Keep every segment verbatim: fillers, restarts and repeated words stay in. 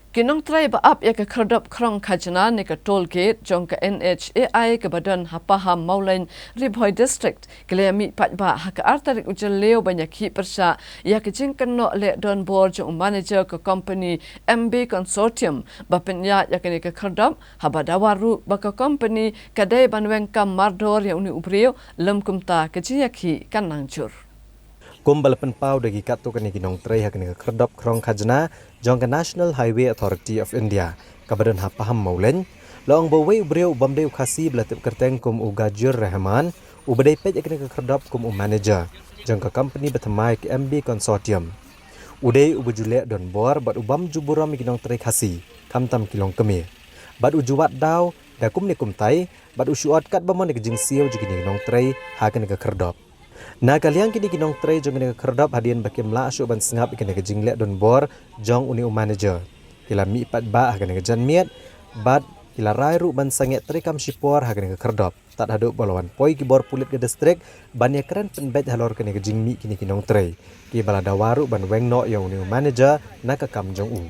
Ki nongtrei ba ap ïa ka khyrdop khrong khajna ne ka toll gate jong ka N H A I kaba don ha Paham Mawlein, Ri Bhoi District, ki la ïa mih paidbah ha ka ar tarik u Jylliew ban ïakhih pyrshah ïa ka jingkynnoh leh donbor jong u manager ka company M B Consortium ba pynïaid ïa kane ka khyrdop, haba dawa ruh ba ka company ka dei ban weng kam mardor ïa une u briew, lym kumta ka jingïakhih kan nang jur. Kumba la pynpaw da ki katto katne ki nongtrei ha kane ka khyrdop khrong khajna jong ka National Highway Authority of India kaba don ha Paham Mawlein, la ong ba uwei u briew u bym dei u Khasi ba la tip kyrteng kum u Gajur Rahman, uba dei peit ïa kane ka khyrdop kum u manager jong ka company ba thymmai ka M B Consortium. U dei uba ju leh donbor bad u bym ju burom ïa ki nongtrei Khasi, khamtam ki longkmie. Bad u ju wad daw da kumne kumtai bad u shu ot katba mon ïa ka jingsiew jong kine ki nongtrei ha kane ka khyrdop. Na ka liang kine ki nongtrei jong kane ka khyrdop, hadien ba kim lah shuh ban sngap ïa kane ka jingleh donbor jong une u manager, ki la mih paidbah ha kane ka janmiet bad ki la rai ruh ban sangeh treikam shipor ha kane ka khyrdop, tad haduh ba la wan poi ki bor pulit ka district ban ïakren pynbeit halor kane ka jingmih kine ki nongtrei, kiba la dawa ruh ban weng noh ïa une u manager na ka kam jong u.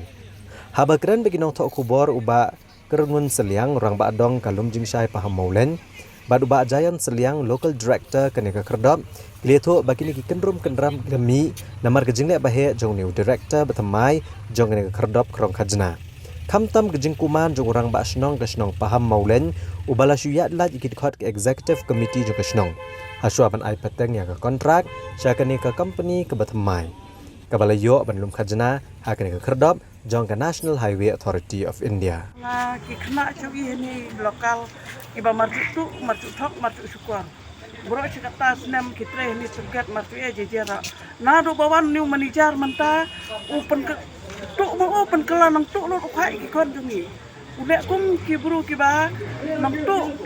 Haba kren bad ki nongthoh khubor, u Bah Kyrngun Sylliang, Rangbah Dong ka Lumjingshai Paham Mawlein, bad u Bah Jayan Sylliang, Local Director kane ka khyrdop, ki la ïathuh ba kine ki kynrum kynram ki la mih namar ka jingleh ba heh jong une u director ba thymmai jong kane ka khyrdop khrong khajna. Khamtam ka jingkuman jong u Rangbah Shnong ka shnong Paham Mawlein, uba la shu ïaid lait ïa ki dkhot ka Executive Committee jong ka shnong, ha shuwa ban ai pateng ïa ka kontrak sha kane ka company kaba thymmai, kaba la ïoh ban lum khajna ha kane ka khyrdop jong ka National Highway Authority of India. Nga ki khynnah jong i hynne local, kiba marjuh tuh, marjuh thok, marjuh shukor. Baroh shi katta snem ki trei hynne toll gate, marjuh ïa jejer. Naduh ba wan une u manager mynta, u pynke-, tuh ma u pynkylla nangtuh lut u kha ïa ki khon jong i. U leh kum ki briew kiba nangtuh.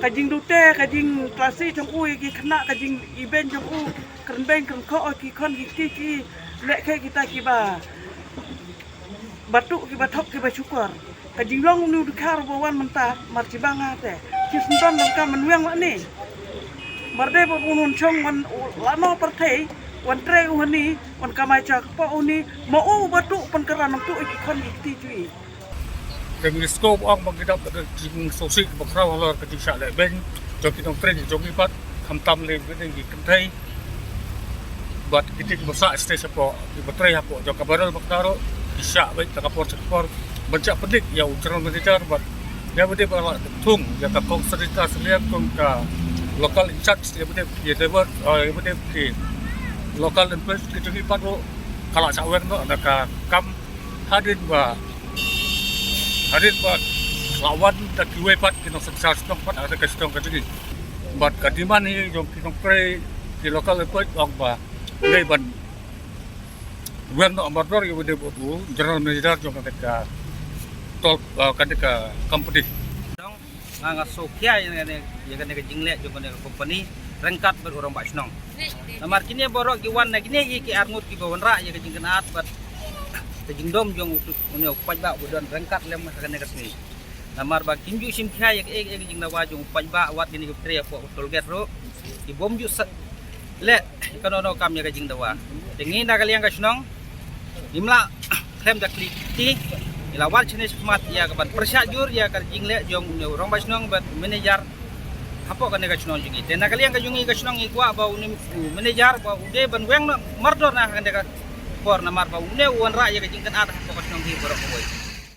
Ka jingdute, ka jingklasi jong u ïa ki khynnah, ka jingibeiñ jong u, kren beiñ kren khoh ïa ki khon ki kti ki, leh khie kita kiba, ba tuh kiba thok kiba shukor. Ka jinglong une u dkhar ba wan mynta, mar shi ba nga te, shi syndon dang ka mynweng lane. Mar dei ba un un shong wan u lano pyrthei, wan trei u hynne, wan kamai cha kpoh u hynne, ma u ba tuh pynkylla nangtuh ïa ki khon ki kti jong i. Te ngi sngewbha ong ba ngi dap da ka jingsngewsih ba khraw halor ka jingshah leh beiñ jong ki nongtrei jong ngi pat, khamtam lei beiñ ki kynthei bad kito kiba sah sdang shapoh, kiba trei hapoh jong ka baroh ba kata ruh ki shah beiñ da ka por sha ka por ban shah pyndik ïa u general manager bad ïa ba dei ba la thung ïa ka kong Sarita Sylliang kum ka local in charge, ïa ba dei ïa ba, ïa ba dei ki local in charge ki jong ngi pat ruh ka la shah weng noh da ka kam hadien ba, hadien ba la wan da kiwei pat ki nongsynshar shnong pat ha ka shnong ka jong ngi. Bad ka demand hi jong ki nongtrei ki local employee ong ba dei ban weng noh mardor ïa u dei u general manager jong kane ka toll, ah, kane ka company. Nga, nga sngewkhia ïa kane, ïa kane ka jingleh jong kane ka company ryngkat bad u rangbah shnong. Namar kine baroh ki wan na kine ki, ki arngut kiba wanrah ïa ka jingkynad bad ka jingdom jong u, une u paidbah uba don ryngkat lem ha kane ka sngi. Namar ba kim ju shim khia ïa ka, ïa ka jingdawa jong u paidbah wat kine ki trei hapoh toll gate ruh ki bym ju sa leh kano kano kam ïa ka jingdawa. Te ngi na ka liang ka shnong ngim lah khlem da kli kti, ngi la wad shane shakhmat ïa ka ban pyrshah jur ïa ka jingleh jong une u rangbah shnong bad u manager hapoh kane ka shnong jong ngi. Te na ka liang ka jong ngi ka shnong ngi kwah ba une u manager ba u dei ban weng noh mardor na kane ka por namar ba une u wanrah ïa ka jingkynad hapoh ka shnong hi baroh kawei.